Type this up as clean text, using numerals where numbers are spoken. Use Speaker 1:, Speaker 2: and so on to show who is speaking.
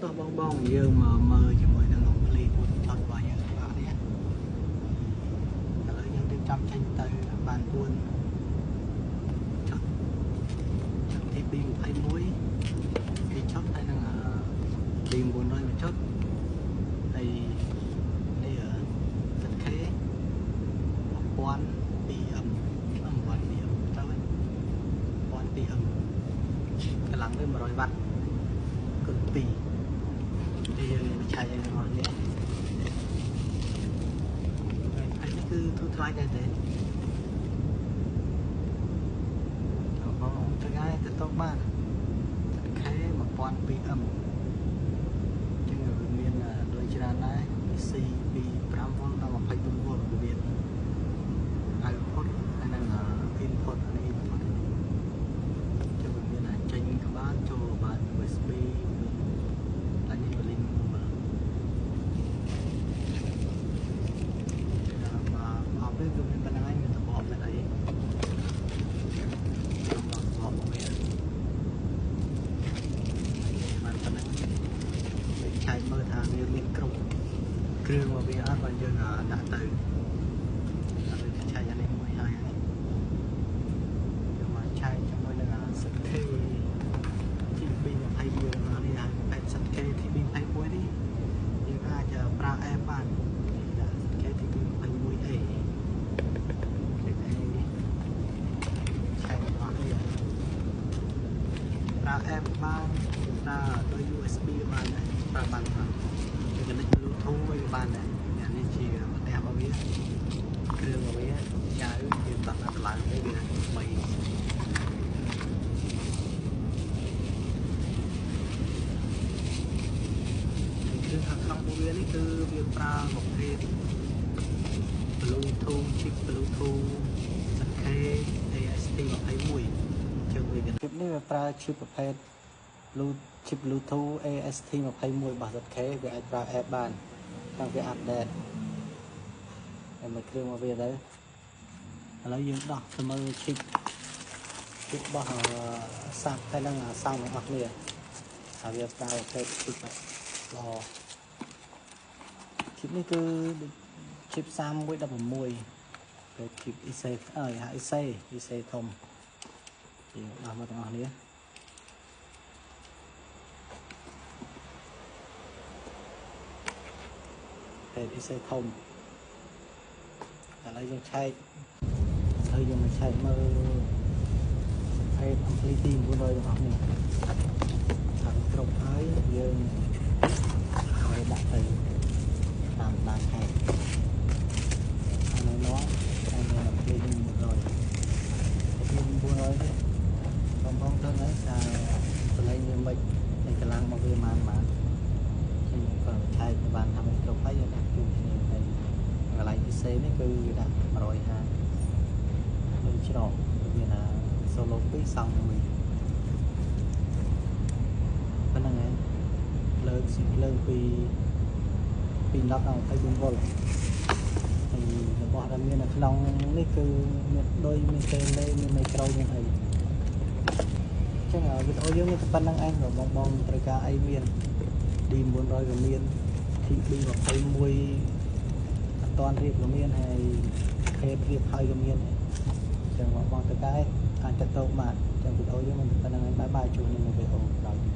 Speaker 1: តោះបងបងយើងមកមើលជាមួយនឹងអំភ្លីពុតផុតរបស់យើងទាំងអស់នេះឥឡូវយើងរៀបចំចេញទៅបាន4ចុចទី2 21ពីចុចហើយនឹងទី900មួយចុចហើយនេះ ZK 1002M 1002M ទៅ 1002M កម្លាំងវា100វ៉ាត់គុណ2នេះយើងឆែកឲ្យទាំងអស់នេះហើយនេះគឺធូរថ្លៃដែរទេបងទៅថ្ងៃទៅតបាន ZK 1002M ចឹងវាមានដូចច្រើនដែរ PC ពី5វ៉ុលដល់24វ៉ុលវាមាន output ហើយនិង input នេះ input ចឹងវាមានចេញក៏បានចូលក៏បាន USB មានតែនេះ link មើលមកអបវាគឺមានប៉ុណ្្នឹងហើយមានតបមានអីបបមកវាបានប៉ុណ្្នឹងឆែកមើលថាវាមានគ្រប់គ្រឿងមកវាអត់បើយើងដាក់ទៅហើយឆែកអានេះមួយហើយយើងមកឆែកជាមួយនឹង ZK TB21 នេះហើយ ZK TB21 នេះយើងអាចប្រើ app បានដាក់ ZK TB21A ឆែកអស់នេះប្រើ app បានប្រើដោយ USB បានដែរប្រើបានបានយើង connect Bluetooth អីក៏បានដែរអានេះជាប្រទេសរបស់វាគ្រឿងរបស់វាចៅយើងដាក់ដល់ឡើងទៅវាថ្មីគ្រឿងខាងក្នុងរបស់វានេះគឺវាប្រើប្រភេទ Bluetooth chip Bluetooth ZK AST21 ចឹងវា chip នេះវាប្រើ chip ប្រភេទ chip Bluetooth AST21 របស់ ZK វាអាចប្រើ app បានតាំងវា update ហើយមកគ្រឿងមកវាទៅឥឡូវយើងដោះទៅមើល chip របស់សាប់ហើយនឹងសង់ទាំងអស់គ្នាហើយវាប្រើប្រភេទ chip ល្អ chip នេះគឺ chip 3116ពេល chip IC អើយហៅ IC IC ធំយើងដោះមកទាំងអស់គ្នាពេល IC ធំឥឡូវយើងឆែកហើយយើងមកឆែកមើលប្រភេទអំភ្លីទី900ទាំងអស់នេះថាគ្រប់ហើយយើងឲ្យដាក់ទៅតាមដានខេត្តហើយនៅនោះហើយនៅអំភ្លីទី900ទី900នេះបងបងដឹងហើយថាកន្លែងវាមិននៃកម្លាំងរបស់វាបានបានចឹងគាត់ឆែកបានថាមិនគ្រប់ហើយយើងដាក់ជូនគ្នាហើយកន្លែងពិសេសនេះគឺវាដាក់150ដូចច្រកវាមានអា solo 2សង់1ប៉ុណ្្នឹងឯងលើកលើកពី10ដល់24វ៉ុលហើយរបស់ដែលមាននៅក្នុងនេះគឺមានឌុយមានតេឡេមានមីក្រូមានអីចឹងវីដេអូយើងមានតែប៉ុណ្្នឹងឯងបងបងត្រូវការអីមាន D900 ក៏មាន TB21 អត់តាន់រៀបក៏មានហើយភេទរៀបហើយក៏មានចឹងបងបងត្រូវការអាចតទៅបានចឹងវីដេអូយើងមានតែប៉ុណ្្នឹងឯងបាយបាយជួបគ្នានៅវីដេអូក្រោយទៀត។